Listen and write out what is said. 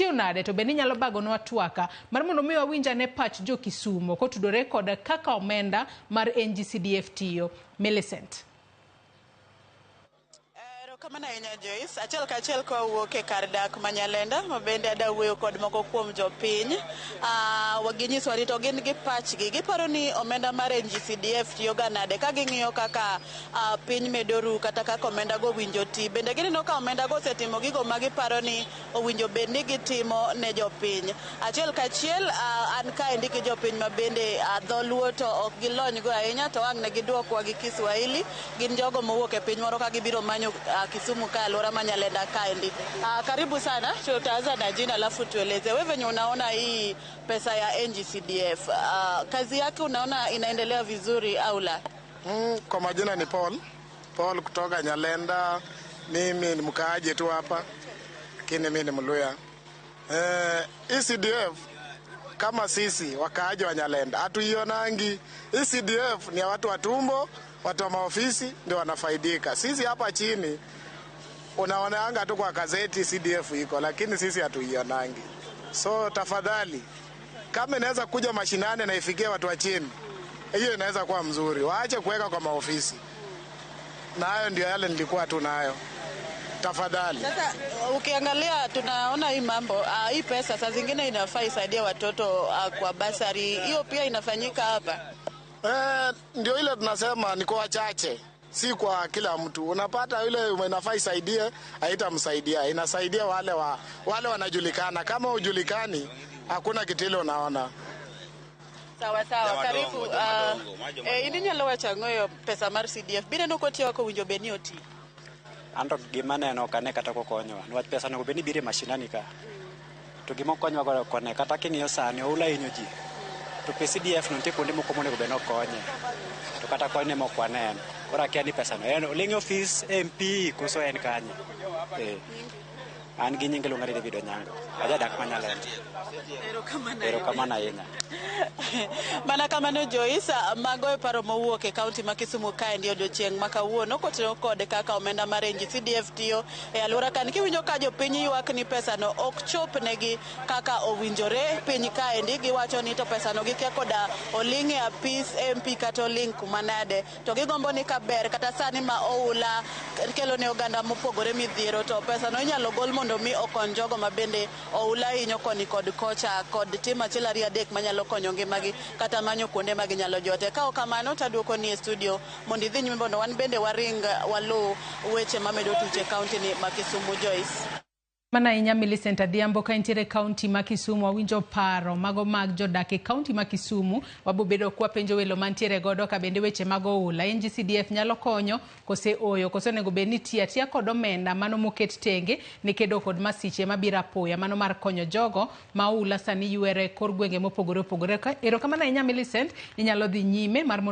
Ichiew nade to bende inyalo bagonwa twaka mar mondo mi wawinj ane pach jo Kisumo kotudore kod kaka omenda mar NGCDF tiyo. Millicent. Erokamano ahinya, Joyce. Achiel kachiel kawuok e kar dak ma Nyalenda, ma bende ada wuoyo kod moko kuom jopiny. Ginyiswa ni to gin gi pachgi. Giparo ni omenda mar NGCDF tiyo ga nade ka ging'iyo kaka piny medo ru kata kaka omenda go owinjo ti. Bende gineno ka omenda go osetimo gigo ma giparo ni owinjo bed ni gitimo ne jopiny. Achiel kachiel an kaendi gi jopiny ma bende dholuo to ok gilony go ahinya, to ang' ne giduokwa gi Kiswahili. Gin jogo mowuok e piny moro ka gibiro manyo Kisumu ka alwora ma Nyalenda kaendi. Karibu sana, tutaanza na jina alafu tueleze wewe venye unaona hii pesa ya NGCDF. Kazi yake unaona inaendelea vizuri au la? Kwa majina ni Paul. Paul kutoka Nyalenda. Mimi ni mkaaji tu hapa, lakini mimi ni Mluya. Hii CDF kama sisi wakaaji wa Nyalenda hatuionangi. Hii CDF ni ya watu wa tumbo, watu wa maofisi ndio wanafaidika. Sisi hapa chini unaonaanga tu kwa gazeti CDF iko, lakini sisi hatuionangi. So tafadhali, kama inaweza kuja mashinani na ifikie watu wa chini, hiyo inaweza kuwa mzuri. Waache kuweka kwa maofisi. Na hayo ndio yale nilikuwa tu nayo. Tafadhali. Sasa ukiangalia tunaona hii mambo hii pesa saa zingine inafaa isaidie watoto kwa basari, hiyo pia inafanyika hapa. Ndio ile tunasema ni kwa wachache, si kwa kila mtu. Unapata yule inafaa isaidie, haitamsaidia. Inasaidia wale wanajulikana. Kama hujulikani, hakuna kitu ile unaona. Sawa sawa, karibu. In inyalo wacho ang'o e pesa mar CDF? Bineno kotiyo kaka owinjo bed ni oti? Anto gima aneno ok ane kata kokonyowa niwach pesa onego bed ni biro e mashinani ka to gima okonyowa go ok ane. Kata king'iyo sani oula hinyo ji to pes CDF no nitie kuonde moko monego bed ni okonye to kata konyne mok waneno. Koro akia ni pesa no en oling' e ofis MP koso en kanye. An gi nying iluonga ni David Onyango, ajadak ma Nyalenda. Erokamano ahinya. Mana kamano, Joyce, mago e paro mowuok e kaunti ma Kisumu kaendi odiochieng' ma kawuono kotenore kod kaka omenda mar NGCDF tiyo e alwora kan. Kiwinjo ka jopiny ywak ni pesa no ok chop negi kaka owinjore piny kaendi, giwacho ni to pesa no gikia koda oling' e apis MP kata oling' kuma nade, to gigombo ni kaber kata sani ma oula kelo ne oganda mopogore midhiero to pesa no inyalo gol mondo mi okony jogo ma bende oula hinyo koni kod kocha kod tim achiel ariyo adek manyalo konyo ngimagi kata manyo kuonde ma ginyalo jote. Ka ok kamano to aduoko ni e studio mondo idhi nyime mondo wan bende waring waluw weche mamedo tuch e kaunti ni ma Kisumu. Joyce. Mana ahinya, Millicent Adhiambo, ka intiere e kaunti ma Kisumu. Wawinjo paro mago mag jodak e kaunti ma Kisumu. Wabobedo kwapenjo welo mantiere godo ka bende weche mag oula NGCDF nyalo konyo kose oyo, kose onego bed ni tiyo atiya kod omenda mano moket tenge ne kedo kod masiche mabiro apoya, mano mar konyo jogo ma oula sani ywere e kor gwenge mopogore opogore. Erokamano ahinya, Millicent, inyalo dhi nyime mar mondo